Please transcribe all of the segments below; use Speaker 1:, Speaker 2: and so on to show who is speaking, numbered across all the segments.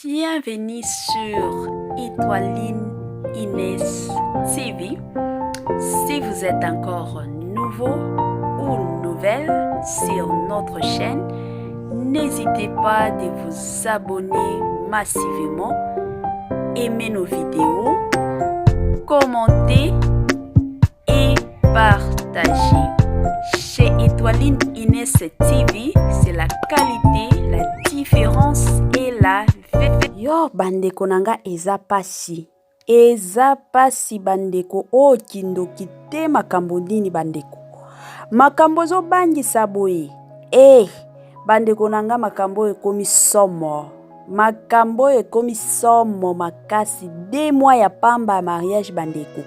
Speaker 1: Bienvenue sur Étoiline Inès TV. Si vous êtes encore nouveau ou nouvelle sur notre chaîne, n'hésitez pas de vous abonner massivement, aimer nos vidéos, commenter et partager. Chez Étoiline Inès TV, c'est la qualité, la différence et la
Speaker 2: Yo bandeko na nga eza pasi eza pasi bandeko oyo kindoki te makambo nini bandeko makambo ezobangisa boye e eh, bandeko na nga makambo oyo ekomi somo makambo oyo ekomi somo makasi de mois ya pamba ya mariage bandeko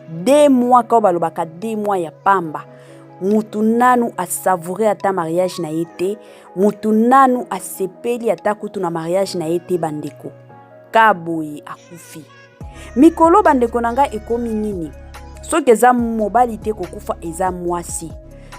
Speaker 2: de mois kao balobaka de mois ya pamba mutu nanu asavoure ata mariage na ye te mutu nanu asepeli ata kutu na mariage na ye te bandeko ka boye akufi mikolo bandeko na ngai ekomi nini soki eza mobali te kokufa eza mwasi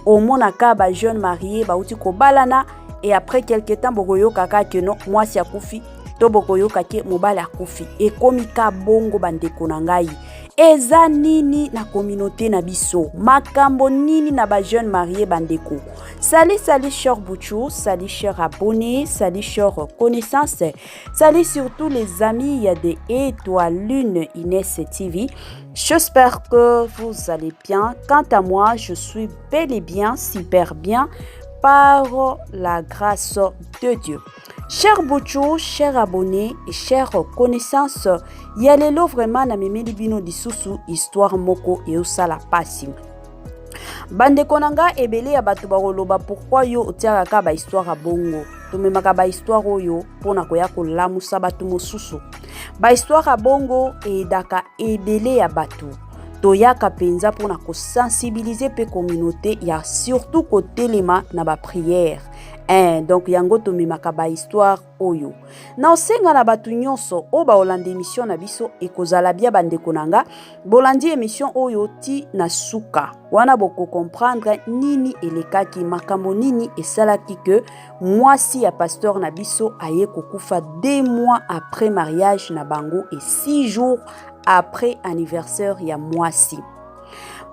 Speaker 2: omonaka ba jeune marie bauti kobalana et après quelque temps bokoyoka kaka ke no mwasi akufi to bokoyoka ke mobali akufi ekomi ka bongo bandeko na ngai eza nini na communauté na biso makambo nini na ba jeune marie bandeko sali sali cher buchu sali cher abonné sali cher connaissance sali surtout les amis ya de étoile lune Inès TV j'espère que vous allez bien quant à moi je suis bel et bien super bien par la grâce de Dieu Cher Buchu, cher abonné et cher connaissance, ya lelo vraiment namemeli bino lisusu histoire moko eosala pasi. Bandeko na nga ebele ya bato bakoloba pourquoi yo otiaka kaka ba histoire ya bongo. Tomemaka ba histoire oyo mpona koya kolamusa bato mosusu. Ba histoire ya bongo eedaka ebele ya bato. Toyaka mpenza mpona kosensibilize mpe communauté ya surtout kotelema na ba prière. Eh, donc yango tomemaka ba histoire oyo na osenga na bato nyonso oyo baolanda émission na biso ekozala bia bandeko na nga bolandi émission oyo ti na suka wana bokokomprendre nini elekaki makambo nini esalaki ke mwasi ya pasteur na biso aye kokufa deux mois après mariage na bango et six jours après anniversaire ya mwasi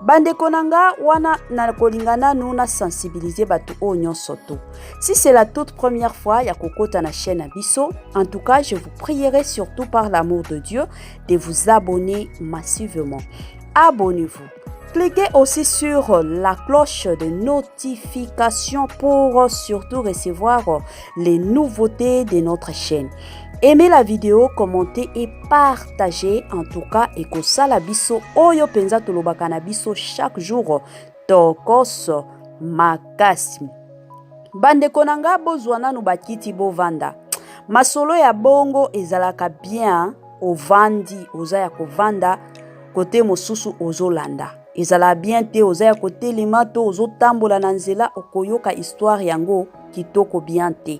Speaker 2: bandeko na nga wana nakolinga nanu na sensibiliser bato oyo nyonso to si c'est la toute première fois ya kokota na chaîne na biso en tout cas je vous prierai surtout par l'amour de Dieu de vous abonner massivement abonnez-vous Cliquez aussi sur la cloche de notification pour surtout recevoir les nouveautés de notre chaîne. Aimez la vidéo, commentez et partagez. En tout cas, ekosala biso oyo penza tolobaka na biso chaque jour tokos makasi. Bandeko na nga bozwa nanu bakiti bovanda. Masolo ya bongo ezalaka bien ovandi oza ya kovanda kote mosusu ozolanda ezala bien te oza ya kotelema to ozotambola na nzela okoyoka histoire yango kitoko bien te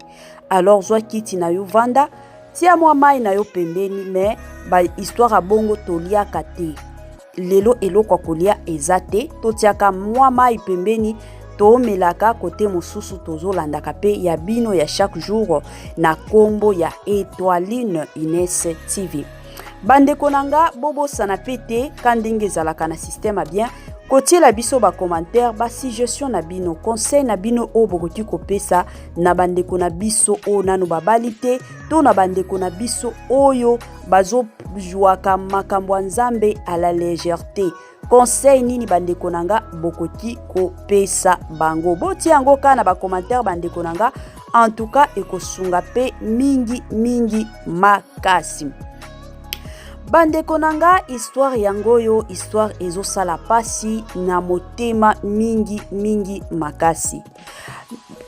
Speaker 2: alors zwa kiti na yo vanda tia mwa mai na yo pembeni me bahistoire ya bongo toliaka te lelo eloko ya kolia eza te totiaka mwa mai pembeni tomelaka kote mosusu tozolandaka mpe ya bino ya chaque jour na nkombo ya Etoiline Ines TV bandeko na nga bobosana mpe te ka ndenge ezalaka na système ya bien kotiela biso bacommentaire basuggestion na bino conseil na bino oyo bokoki kopesa na bandeko na biso oyo nano babali te to na bandeko na biso oyo bazozwaka makambo ya nzambe à la légèreté conseil nini bandeko na nga bokoki kopesa bango botia yango kaka na bacommentaire bandeko na nga en tout cas ekosunga mpe mingi mingi makasi bandeko na nga histoire yango oyo histoire ezosala mpasi na motema mingi mingi makasi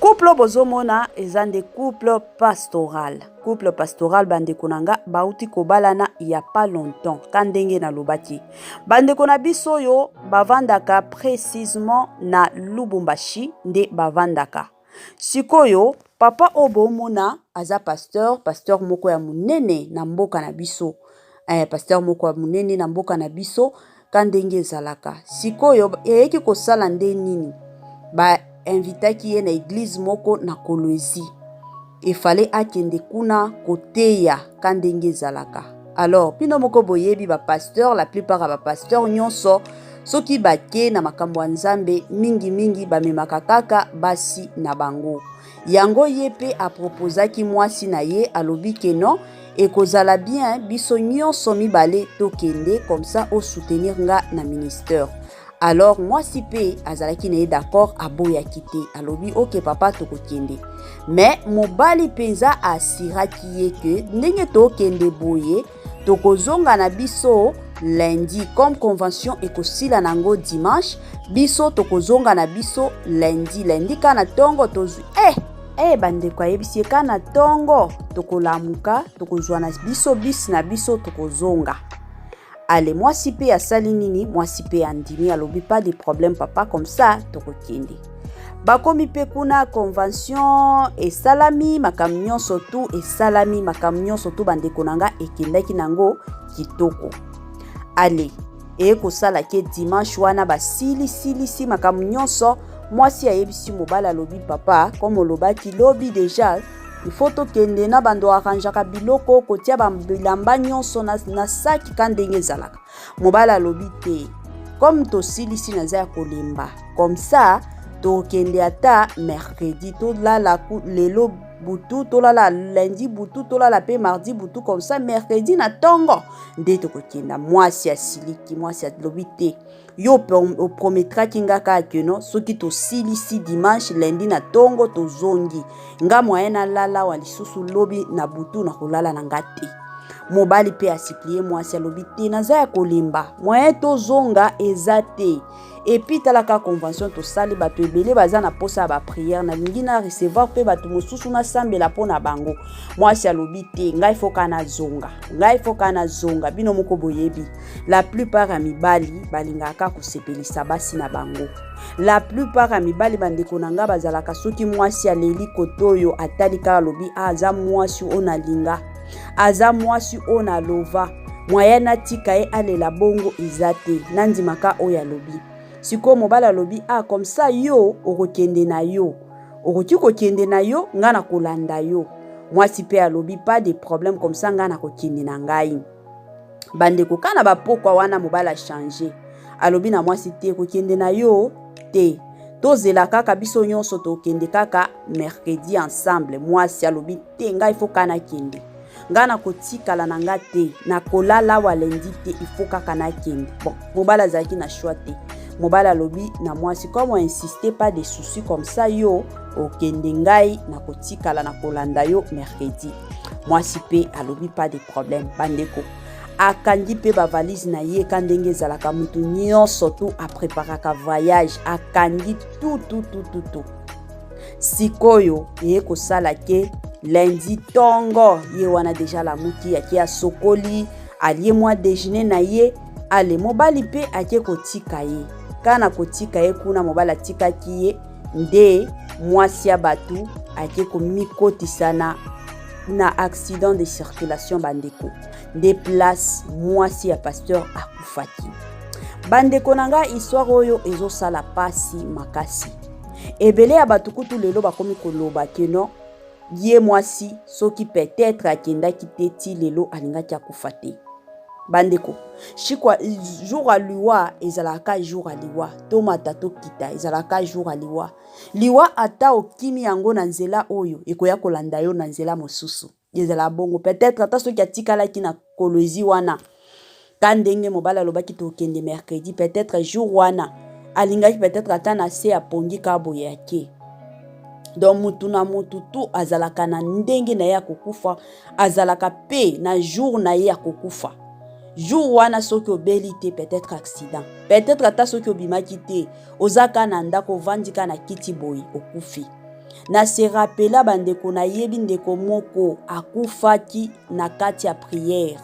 Speaker 2: couple bozomona eza nde couple pastoral couple pastoral bandeko na nga bauti kobalana ya pas longtemps ka ndenge nalobaki bandeko na biso oyo bavandaka précisement na lubumbashi nde bavandaka sikoyo papa oyo bomona aza pasteur pasteur moko ya monene na mboka na biso eh, pasteur moko ya monene na mboka na biso ka ndenge ezalaka sikoyo eyeki kosala nde nini bainvitaki ye na eglize moko na kolwezi. Efale akende kuna koteya ka ndenge ezalaka. Alors bino moko boyebi ba pasteur, la plupart ya ba pasteur nyonso soki bake na makambo ya Nzambe mingi mingi bamemaka kaka basi na bango. Yango ye pe apropozaki mwasi na ye, alobi ke non, ekozala bien biso nyonso mibale tokende, comme ça o soutenir nga na ministère. Alors mwasi pe azalaki na ye d'accord, aboyaki te, alobi ok papa tokokende. Mais mobali mpenza asiraki ye ke ndenge tokende boye tokozonga na biso lundi, comme convention ekosila nango dimanche, biso tokozonga na biso lundi. Lundi ka na tongo tozwi bandeko, ayebisi ye ka na tongo tokolamuka, tokozwa na biso bus na biso, tokozonga. Ale mwasi mpe asali nini? Mwasi mpe andimi, alobi pas de problème papa, comme ça tokokende. Bakomi mpe kuna, convention esalami, makambo nyonso tu esalami, makambo nyonso tu bandeko na nga ekendaki nango kitoko. Ale eye kosala ke dimanche wana basilisilisi makambo nyonso. Mwasi ayebisi mobali, alobi papa, comme olobaki lobi deja il faut tokende na bando arrangeaka biloko, kotia bilamba nyonso na saki ka ndenge ezalaka. Mobali alobi te, comme tosilisi, naza ya kolemba, comme ça tokende ata mercredi, tolala lelo butu, tolala lundi butu, tolala mpe mardi butu, comme ça mercredi na ntongo nde tokokenda. Mwasi asiliki, mwasi alobi te, yo oprometraki nga kaka ke no, soki tosilisi dimanche, lundi na ntongo tozongi. Nga moyen nalala awa lisusu lobi na butu, na kolala na nga te. Mobali mpe asupplier mwasi, alobi te, naza ya kolemba, moyen tozonga eza te. Et puis talaka convention tosali, bato ebele baza na posa ya baprière, nalingi na recevoir mpe bato mosusu, nasambela mpo na bango. Mwasi alobi te, ngai faut kaka nazonga, ngai faut kaka nazonga. Bino moko boyebi, la plupart ya mibali balingaka kosepelisa basi na bango. La plupart ya mibali, bandeko na ngai, bazalaka soki mwasi aleli kote oyo, atali kaka, alobi ah, aza mwasi oyo nalinga, aza mwasi oyo nalova, moyen natika ye alela bongo eza te, nandimaka oyo alobi. Sikoyo mobali alobi ah, comme ça yo okokende na yo, okoki kokende na yo, ngai nakolanda yo. Mwasi mpe alobi pas de problème, comme ça ngai nakokende na ngai. Bandeko, kaka na bapokwa wana mobali achanger, alobi na mwasi te, kokende na yo te, tozela kaka biso nyonso tokende kaka mercredi ensemble. Mwasi alobi te, ngai faut kaka nakende, ngai nakotikala na nga te, nakolala awa lundi te, il faut kaka nakende. Bon, mobali azalaki na choix te. Mobali alobi na mwasi, comme insiste, pas de souci, comme ça yo okende, ngai nakotikala, nakolanda yo mercredi. Mwasi mpe alobi pas de problème. Bandeko, akangi mpe bavalise na ye ka ndenge ezalaka, motu nyonso tu apreparaka voyage, akangi tu tu tu tu tu. Sikoyo eye kosala ke lundi ntongo ye wana deja lamuki, ake asokoli, alie mwa déjeuner na ye. Ale mobali mpe ake kotika ye kaka na kotika ye kuna, mobali atikaki ye nde mwasi ya bato ake komikotisa na accident de circulation. Bandeko, nde place mwasi ya pasteur akufaki. Bandeko na ngai, histoire oyo ezosala pasi makasi. Ebele ya bato kutu lelo bakomi koloba ke non, ye mwasi soki peut-être akendaki te, ti lelo alingaki akufa te. Bandeko, shikwa jour ya liwa ezalaka jour ya liwa, tomata tokita, ezalaka jour ya liwa. Liwa ata okimi yango na nzela oyo, ekoya kolanda yo na nzela mosusu. Ezala bongo, peut-être ata soki atikalaki na Kolwezi wana ka ndenge mobali alobaki tokende mercredi, peut-être jour wana alingaki peut-être ata na se apongi ka boye ake. Donc mutu na mutu tu azalaka na ndenge na ye ya kokufa, azalaka mpe na jour na ye ya kokufa. Jour wana soki obeli te, peut-être accident, peut-être ata soki obimaki te, oza ka na ndako, ovandi ka na kiti boye, okufi. Na se rappeler, bandeko, nayebi ndeko moko akufaki na kati ya prière.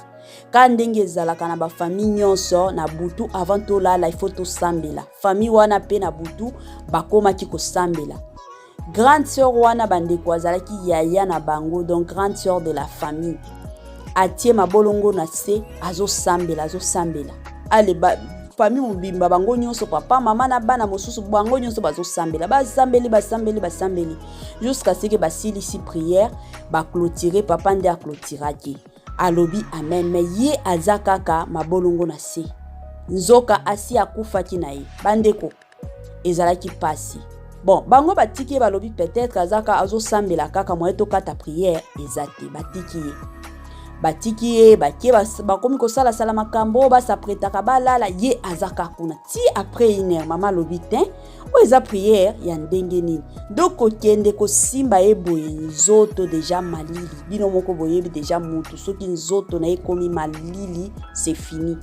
Speaker 2: Ka ndenge ezalaka na bafamille nyonso, na butu avant tolala il faut tosambela. Famille wana mpe na butu bakomaki kosambela. Grande sœur wana, bandeko, azalaki yaya na bango, donc grande sœur de la famille, atie mabolongo na se, azosambela, azosambela. Ale ba, Famille mobimba, bango nyonso, papa, mama na bana mosusu, bango nyonso bazosambela, basambeli, basambeli, basambeli jusqu'à ce que basilisi prière, baclôturer. Papa nde aclôturaki, alobi amen, mais ye aza kaka mabolongo na se, nzoka asi akufaki na ye. Bandeko, ezalaki pasi. Bon, bango batiki ye, balobi peut-être azaka azosambela kaka, moye tokata prière eza te. Batiki ye, batiki ye, bakie, bakomi kosalasala makambo, basapretaka balala, ye aza kaka kuna ti après une heure. Mama alobi te, oyo eza prière ya ndenge nini? Donc kokende kosimba ye boye, nzoto déjà malili. Bino moko boyebi déjà, mutu soki nzoto na ye ekomi malili, c'est fini.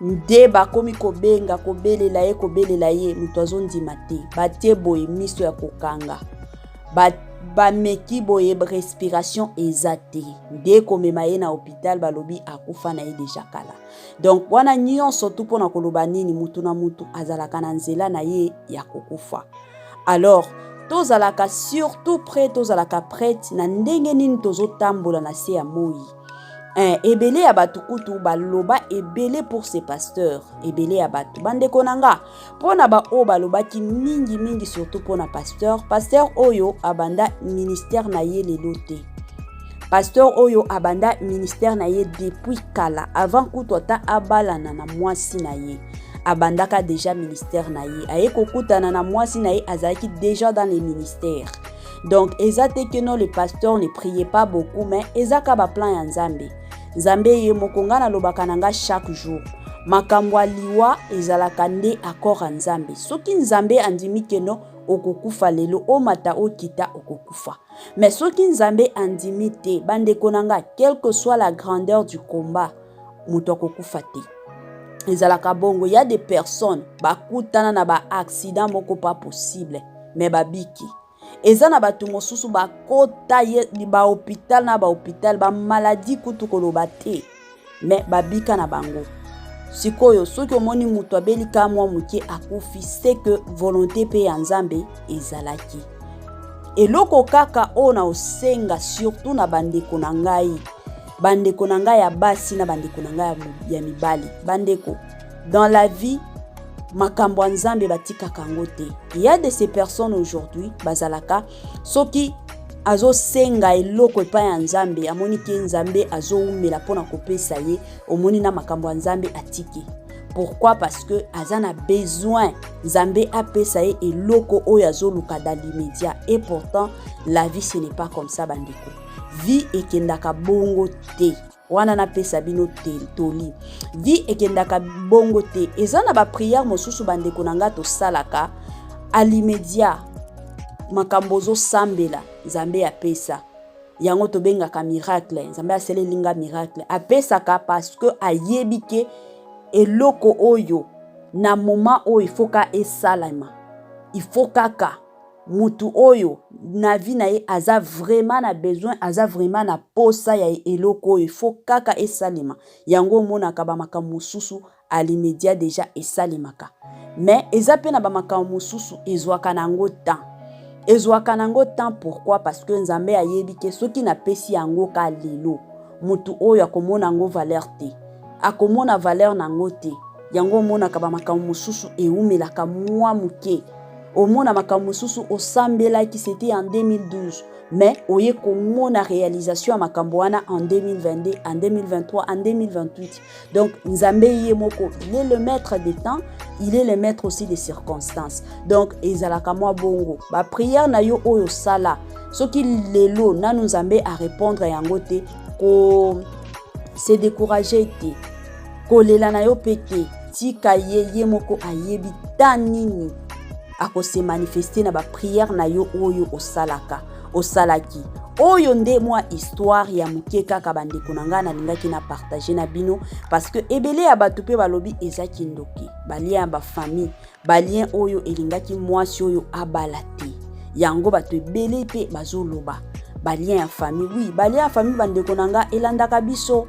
Speaker 2: Nde bakomi kobenga, kobelela ye, kobelela ye, moto azondima te. Batie boye miso ya kokanga, bameki boye, respiration eza te. Nde komema ye na hôpital, balobi akufa na ye déjà kala. Donc wana nyonso tu mpona koloba nini? Mutu na mutu azalaka na nzela na ye ya kokufa. Alors tozalaka surtout prêt, tozalaka prête na ndenge nini tozotambola na se ya moi. Ebele ya bato kutu baloba ebele pour ces pasteurs. Ebele ya bato, bandeko na nga, mpo na baoyo balobaki mingimingi, surtout mpo na pasteur. Pasteur oyo abanda ministère na ye lelo te. Pasteur oyo abanda ministère na ye depuis kala, avant kutu ata abalana na mwasi na ye, abandaka déjà ministère na ye. Aye kokutana na mwasi na ye, azalaki déjà dans les ministères. Donc eza te que non, le pasteur ne priait pas beaucoup, mais eza ka baplan ya Nzambe. Nzambe ye moko, ngai nalobaka na nga chaque jour, makambo ya liwa ezalaka nde accord ya Nzambe. Soki Nzambe andimi que non, okokufa lelo, omata, okita, okokufa. Mais soki Nzambe andimi te, bandeko na nga, quelle que soit la grandeur du combat, moto akokufa te. Ezalaka bongo. Ya des personnes bakutana na baaccident moko pas possible, mais babiki. Eza na bato mosusu bakota ye bahôpital na bahôpital, bamaladi kutu koloba te, mais babika na bango. Sikoyo soki omoni moto abeli ka mwa moke, akufi, c'est que volonté mpe ya Nzambe ezalaki. Eloko kaka oyo na osenga surtout na bandeko na ngai, bandeko na ngai ya basi na bandeko na ngai ya mibali, bandeko, dans la vie, makambo ya Nzambe batikaka yango te. Ya de ces personnes aujourd'hui bazalaka, soki azosenga eloko epai ya Nzambe, amoni ke Nzambe azowumela mpona kopesa ye, omoni na makambo ya Nzambe atiki. Pourquoi? Parce que aza na besoin Nzambe apesa ye eloko oyo azoluka dans l'immédiat. Et pourtant la vie, ce n'est pas comme ça, bandeko. Vie ekendaka bongo te. Wana napesa bino te, toli, vie ekendaka bongo te. Eza na baprière mosusu, bandeko na nga, tosalaka à l'immédiat, makambo ozosambela, Nzambe apesa yango, tobengaka miracle. Nzambe asaleli nga miracle. Apesaka parce que ayebi ke eloko oyo na moment oyo il faut ka esalema, il faut kaka mutu oyo na vie na ye aza vraiment na besoin, aza vraiment na posa ya eloko oyo, il faut kaka esalema yango. Omonaka bamakambo mosusu à l'immédiat déjà esalemaka, mais eza mpe na bamakambo mosusu ezwaka nango temps, ezwaka nango temps. Pourquoi? Parce que Nzambe ayebi ke soki napesi yango ka lelo, motu oyo akomona yango valeur te, akomona valeur nango te. Yango omonaka bamakambo mosusu ewumelaka mwa moke. Omona makambo mosusu osambelaki, c'était en 2012, mais oye komona réalisation ya makambo wana en 2022, en 2023, en 2028. Donc Nzambe ye moko, il est le maître des temps, il est le maître aussi des circonstances. Donc ezalaka mwa bongo. Baprière na yo oyo osala, soki lelo nanu Nzambe arépondre yango te, ko se décourager te, kolela na yo mpe te. Tika ye, ye moko ayebi ta nini akose manifester na baprière na yo oyo osalaka, osalaki. Oyo nde mwa histoire ya moke kaka, bandeko na ngai, nalingaki na partage na bino, parce que ebele ya bato mpe balobi eza kindoki, balien ya bafamille, balien oyo elingaki mwasi oyo abala te. Yango bato ebele mpe bazoloba balien ya famille. Oui, balien ya famille, bandeko na ngai, elandaka biso,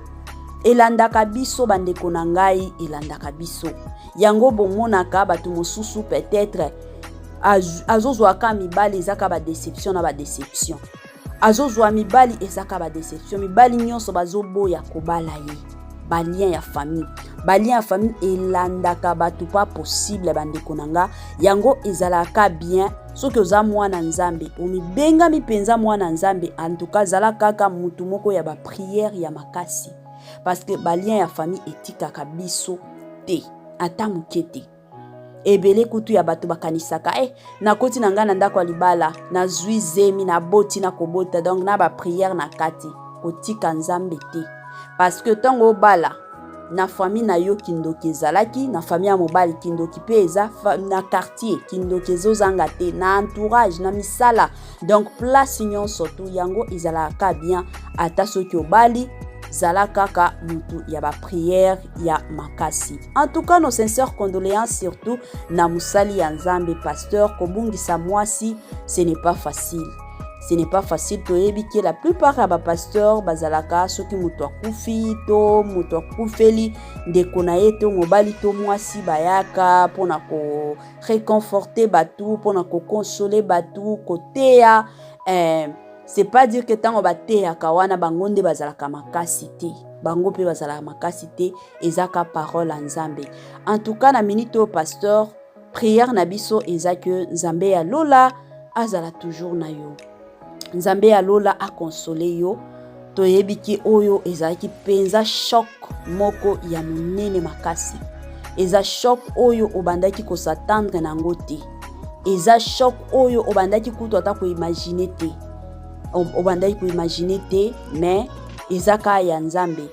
Speaker 2: elandaka biso, bandeko na ngai, elandaka biso. Yango bomonaka bato mosusu peut-être azozwaka mibali, ezaka badéception na badéception. Azozwa mibali, ezaka badéception, mibali nyonso bazoboya kobala ye. Balien ya famille, balien ya famille elandaka bato pas possible. Bandeko na nga, yango ezalaka bien soki oza mwana Nzambe, omibengami mpenza mwana Nzambe, en tout cas zala kaka mutu moko ya baprière ya makasi, parce que balien ya famille etikaka biso te, ata moke te. Ebele kutu ya bato bakanisaka nakoti na ngai na ndako ya libala, nazwi zemi, naboti, nakobota, donc na baprière na kati. Kotika Nzambe te, parce que ntango obala, na famille na yo kindoki ezalaki, na famille ya mobali kindoki mpe eza, na quartier kindoki ezozanga te, na entourage, na misala, donc place nyonso tu. Yango ezalaka bien, ata soki obali, zala kaka mutu ya baprière ya makasi. En tout cas, nos sincères condoléances, surtout na mosali ya Nzambe, pasteur. Kobungisa mwasi, ce n'est pas facile, ce n'est pas facile. Toyebi ke la plupart ya bapasteur bazalaka, soki moto akufi to moto akufeli ndeko na ye to mobali to mwasi, bayaka mpona koréconforter bato, mpona koconsoler bato, koteya. C'est pas dire que ntango bateyaka wana, bango nde bazalaka makasi te. Bango mpe bazalaka makasi te, eza ka parole ya Nzambe. En tout cas, na minute oyo, pasteur, prière na biso eza ke Nzambe ya lola azala toujours na yo, Nzambe ya lola aconsoler yo. Toyebi ke oyo ezalaki mpenza choc moko ya monene makasi. Eza choc oyo obandaki kos'attendre na yango te, eza choc oyo obandaki kutu ata koimaginer te, obandaki koimaginer te, mais eza kaka ya Nzambe.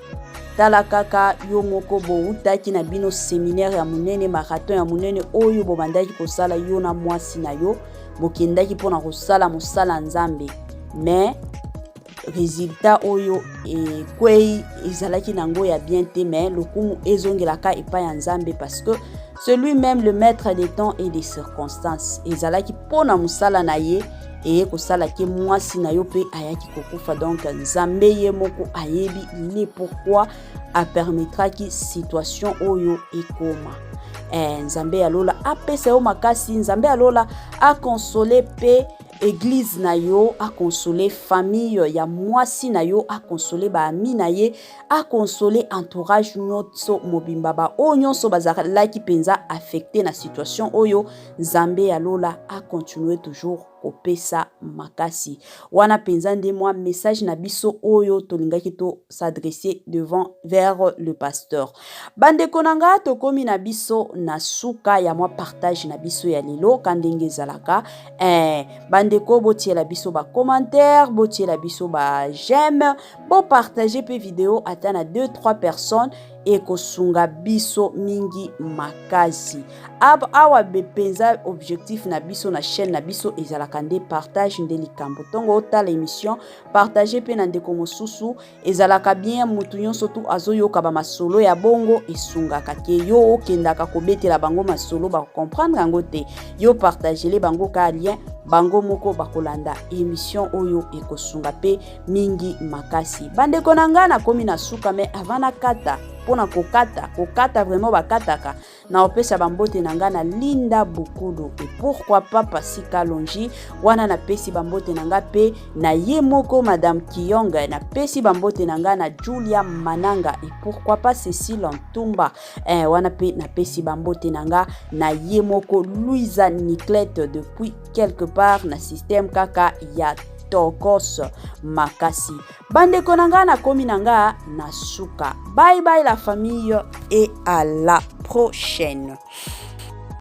Speaker 2: Tala kaka yo moko, bowutaki na bino séminaire ya monene, marathon ya monene oyo bobandaki kosala, yo na mwasi na yo, bokendaki mpona kosala mosala Nzambe, mais résultat oyo ekwei ezalaki nango ya bien te. Mais lokumu ezongelaka epai ya Nzambe, parce que c'est lui-même le maître des temps et des circonstances. Ezalaki mpona mosala na ye, eye kosala ke mwasi na yo mpe ayaki kokufa. Donc Nzambe ye moko ayebi le pourquoi apermettraki situation oyo ekoma. Nzambe ya lola apesa yo makasi, Nzambe ya lola aconsoler mpe église na yo, aconsoler famille ya mwasi na yo, aconsoler baamis na ye, aconsoler entourage nyonso mobimba, baoyo nyonso bazalaki mpenza affecté na situation oyo. Nzambe ya lola acontinuer toujours kopesa makasi wana. Mpenza nde mwa message na biso oyo tolingaki to s'adresser devant vers le pasteur. Bandeko na nga, tokomi na biso na suka ya mwa partage na biso ya lelo. Ka ndenge ezalaka, bandeko, botiela biso bacommentaire, botiela biso baj'aime, bopartager mpe video ata na 2 3 personnes, ekosunga biso mingi makasi. Awa mpenza objectif na biso na chaîne na biso ezalaka nde partage nde likambo. Ntongo otala émission, partage mpe na ndeko mosusu, ezalaka bien. Motu nyonso tu azoyoka bamasolo ya bongo, esungaka ke yo okendaka kobetela bango masolo, bakocomprendre yango te. Yo partagele bango ka lien, bango moko bakolanda émission oyo, ekosunga mpe mingi makasi. Bandeko na ngai, nakomi na suka, mais avant nakata, mpona kokata, kokata vraiment bakataka na opesa bambote na ngai na Linda Bukulu et pourquoi pas Pasika Longi wana. Napesi bambote na ngai mpe na ye moko Madame Kiyong, napesi bambote na ngai na Julia Mananga et pourquoi pas Cécile Ntumba wana mpe napesi bambote na ngai na ye moko Louisa Niclette depuis quelque part na système kaka ya tokos makasi. Bandeko na ngai, nakomi na nga na suka. Bye bye la famille et à la prochaine.